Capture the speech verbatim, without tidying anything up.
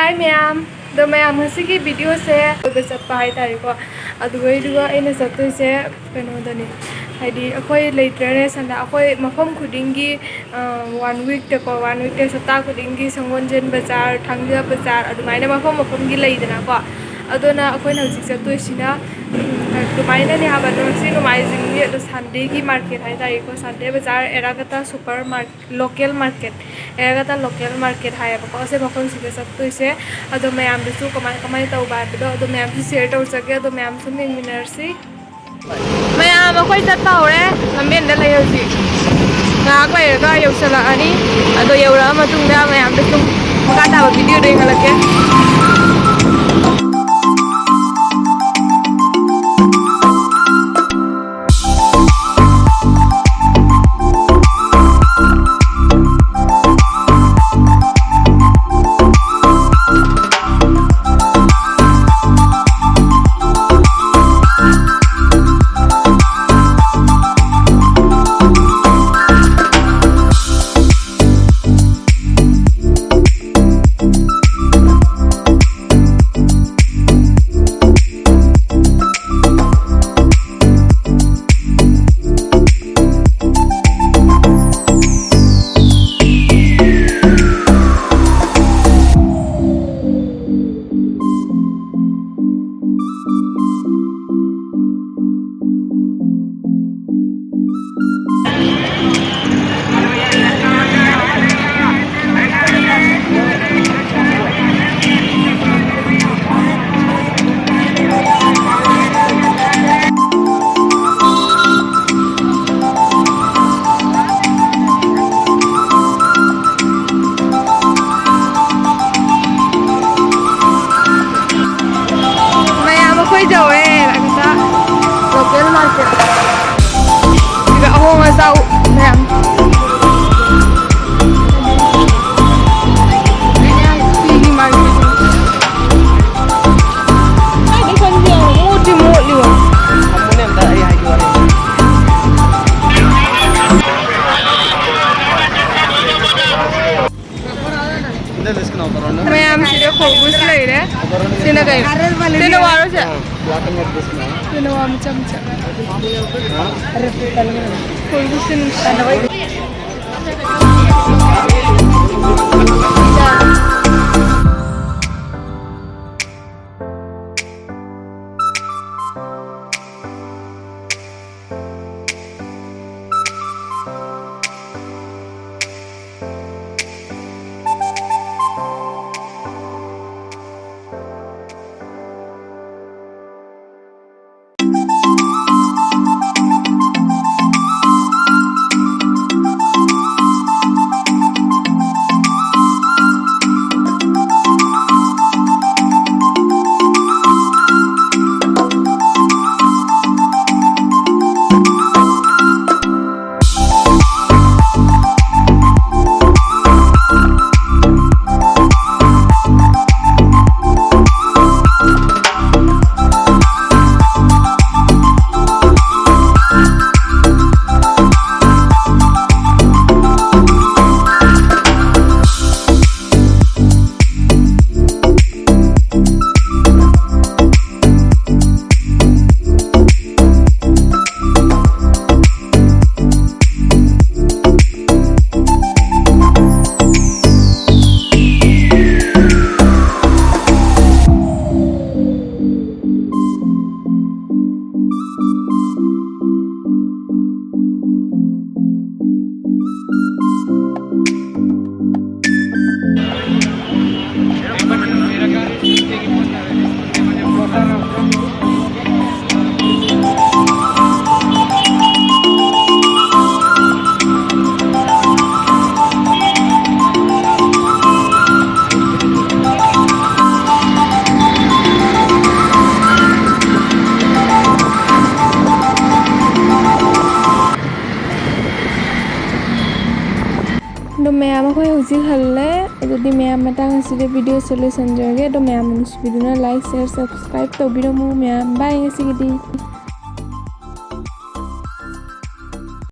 ꯍꯥꯏ ꯃꯌꯥꯝ꯫ ꯑꯗꯣ ꯃꯌꯥꯝ, ꯉꯁꯤꯒꯤ ꯚꯤꯗꯤꯑꯣꯁꯦ ꯀꯣꯏꯕ ꯆꯠꯄ ꯍꯥꯏꯇꯥꯔꯦꯀꯣ꯫ ꯑꯗꯨꯒ ꯑꯩꯗꯨꯒ ꯑꯩꯅ ꯆꯠꯇꯣꯏꯁꯦ ꯀꯩꯅꯣꯗꯅꯤ, ꯍꯥꯏꯗꯤ ꯑꯩꯈꯣꯏ ꯂꯩꯇ꯭ꯔꯦꯅꯦ ꯁꯟꯗꯦ꯫ ꯑꯩꯈꯣꯏ ꯃꯐꯝ ꯈꯨꯗꯤꯡꯒꯤ ꯋꯥꯟ ꯋꯤꯛꯇꯀꯣ, ꯋꯥꯟ ꯋꯤꯛꯇ ꯁꯞꯇꯥ ꯈꯨꯗꯤꯡꯒꯤ ꯁꯪꯒꯣꯜꯁꯦꯟ ꯕꯖꯥꯔ, ꯊꯥꯡꯖ ꯕꯖꯥꯔ ꯑꯗꯨꯃꯥꯏꯅ ꯃꯐꯝ ꯃꯐꯝꯒꯤ ꯂꯩꯗꯅꯀꯣ꯫ ꯑꯗꯨꯅ ꯑꯩꯈꯣꯏꯅ ꯍꯧꯖꯤꯛ ꯆꯠꯇꯣꯏꯁꯤꯅ, ꯎꯝ, ꯑꯗꯨꯃꯥꯏꯅꯅꯦ ꯍꯥꯏꯕ, ꯅꯣꯡꯁꯤ ꯅꯣꯡꯃꯥꯏꯖꯤꯡꯒꯤ ꯑꯗꯣ ꯁꯟꯗꯦꯒꯤ ꯃꯥꯔꯀꯦꯠ ꯍꯥꯏꯇꯥꯔꯦꯀꯣ, ꯁꯟꯗꯦ ꯕꯖꯥꯔ, ꯑꯦꯔꯥꯒꯇꯥ ꯁꯨꯄꯔ ꯃꯥꯔꯀꯦꯠ, ꯂꯣꯀꯦꯜ ꯃꯥꯔꯀꯦꯠ, ꯑꯦꯔꯥꯒꯇꯥ ꯂꯣꯀꯦꯜ ꯃꯥꯔꯀꯦꯠ ꯍꯥꯏꯌꯦꯕꯀꯣ꯫ ꯑꯁꯤ ꯃꯐꯝꯁꯤꯗ ꯆꯠꯇꯣꯏꯁꯦ꯫ ꯑꯗꯣ ꯃꯌꯥꯝꯗꯁꯨ ꯀꯃꯥꯏ ꯀꯃꯥꯏꯅ ꯇꯧꯕ ꯍꯥꯏꯕꯗꯣ ꯑꯗꯣ ꯃꯌꯥꯝꯁꯨ ꯁꯤꯌꯔ ꯇꯧꯖꯒꯦ꯫ ꯑꯗꯣ ꯃꯌꯥꯝ ꯁꯨꯝ ꯌꯦꯡꯃꯤꯟꯅꯔꯁꯤ꯫ ꯃꯌꯥꯝ ꯑꯩꯈꯣꯏ ꯆꯠꯄ ꯍꯧꯔꯦ, ꯂꯝꯕꯦꯟꯗ ꯂꯩ ꯍꯧꯖꯤꯛ꯫ ꯉꯥꯏꯍꯥꯛ ꯂꯩꯔꯒ ꯌꯧꯁꯜꯂꯛꯑꯅꯤ꯫ ꯑꯗꯣ ꯌꯧꯔꯛꯑ ꯃꯇꯨꯡꯗ ꯃꯌꯥꯝꯗ ꯁꯨꯝ ꯃꯈꯥ ꯇꯥꯕ ꯚꯤꯗꯤꯑꯣꯗ ꯌꯦꯡꯍꯜꯂꯛꯀꯦ꯫ ꯇꯧꯕꯁꯨ ꯂꯩꯔꯦ꯫ ꯁꯤꯅ ꯀꯩꯅꯣ? ꯁꯤꯅ ꯋꯥꯔꯣ ꯁꯦ? Black and white ꯁꯤꯅ꯫ ꯁꯤꯅ ꯋꯥ ꯃꯆꯥ ꯃꯆꯥ꯫ ꯍꯥ? ꯇꯧꯕꯁꯨ ꯅꯨꯡꯁꯤ꯫ ꯑꯗꯣ ꯃꯌꯥꯝ, ꯑꯩꯈꯣꯏ ꯍꯧꯖꯤꯛ ꯍꯜꯂꯦ꯫ ꯑꯗꯨꯗꯤ ꯃꯌꯥꯝ, ꯃꯇꯥꯡ ꯑꯁꯤꯗ video ꯁꯦ ꯂꯣꯏꯁꯤꯟꯖꯔꯒꯦ꯫ ꯑꯗꯣ ꯃꯌꯥꯝꯅ ꯅꯨꯡꯁꯤꯕꯤꯗꯨꯅ like, share, subscribe ꯇꯧꯕꯤꯔꯝꯃꯨ ꯃꯌꯥꯝ꯫ Bye ꯉꯁꯤꯒꯤꯗꯤ꯫